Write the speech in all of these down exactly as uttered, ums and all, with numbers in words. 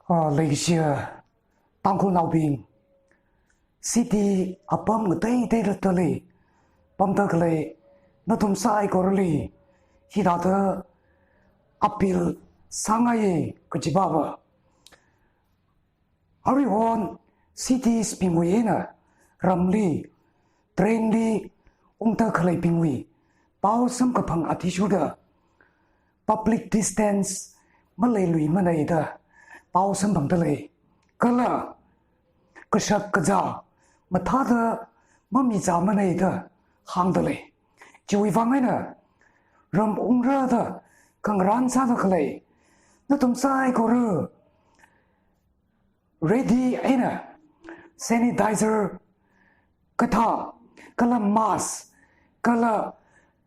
Ah, leishiya Tangkhulnaobing, city apam ngateiteida tali pamda khalei nathum saikorali hithāda appeal sāngaiya kajiva va, aruihon cities bingwui eina ramli, train li ungda khaleibingwui pao samkaphang athishurda public distance maleiluimana da pao samphangda lei. Kala kashak kazā mathāda mamizāmana da hāngda lei. Chiwui vang eina ram ungra da khangarān sāda khalei nathum saikora ready eina sanitizer kathā, kala mask, kala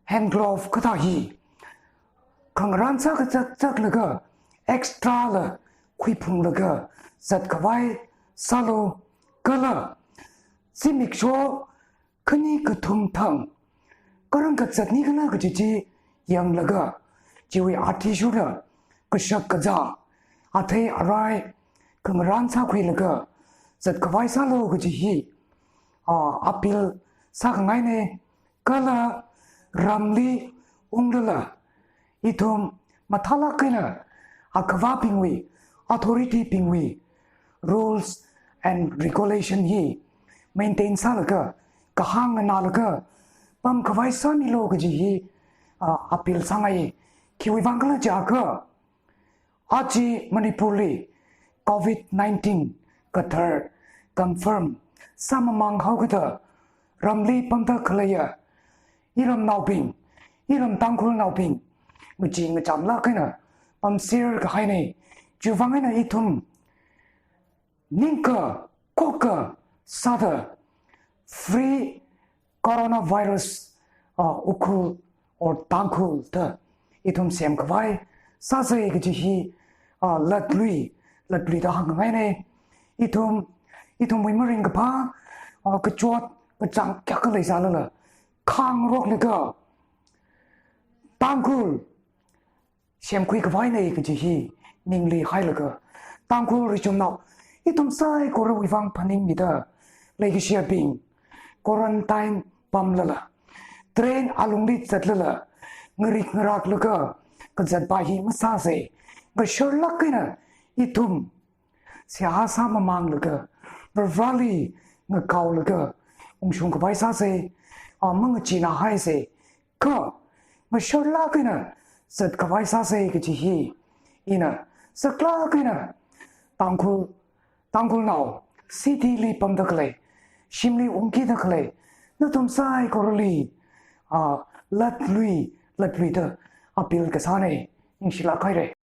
hand glove kathā hi khangarān sākazak zaklaga, extra la khuiphunglaga zatkhavai sālu. Kala zimiksho khani kathum thang kharang kazatni khala kaji chi yanglaga, chiwui athishurda kashak kazā, athei arai khangarān sākhuilaga zatkhavai sālu kaji hi, ah, appeal sākhangaina. Kala ramli unglala ithum mathālāk eina akhavābingwui, authority bingwui rules and regulation hi maintain sālaga, kahāng nganālaga pamkhavai sāmilu kaji hi, ah, appeal sāngai. Khiwui vang khala jiakha, aja Manipur li covid nineteen kathar confirm sāmamang haokida ramli pamda khaleiya iramnaobing, iram Tangkhulnaobing, ngachee ngachamlāk eina pamser kahaina. Chiwui vang eina ithum ningkha khokha sāda Free Coronavirus, ah, Ukhrul or Tangkhul da ithum semkhavai sāsa kaji hi, ah, latlui, latlui da hāngngaina. Ithum, ithumwui maringkaphā, ah, kachot kachāng kayākha leisālala, khangaroklaga Tangkhul semkhui khavaina kaji hi ningli hailaga, Tangkhul richumnao, ithum saikorawui vang phaningmida, leikashiyabing, quarantine pamlala, train alungli zatlala, ngarik ngaraklaga kazatva hi masāsa. Ngasharlāk eina ithum seihā sāmamanglaga, Varivarāli ngakaolaga ungshung khavai sāsa, ah, mangacheena haisa. Kha ngasharlāk eina zatkhavai sāsa kaji hi ina saklāk eina Tangkhul, Tangkhulnao city li pamda khalei, shimli ungkida khalei nathum saikorali, ah, latlui, latluida appeal kasāna. Ningshilāk haira.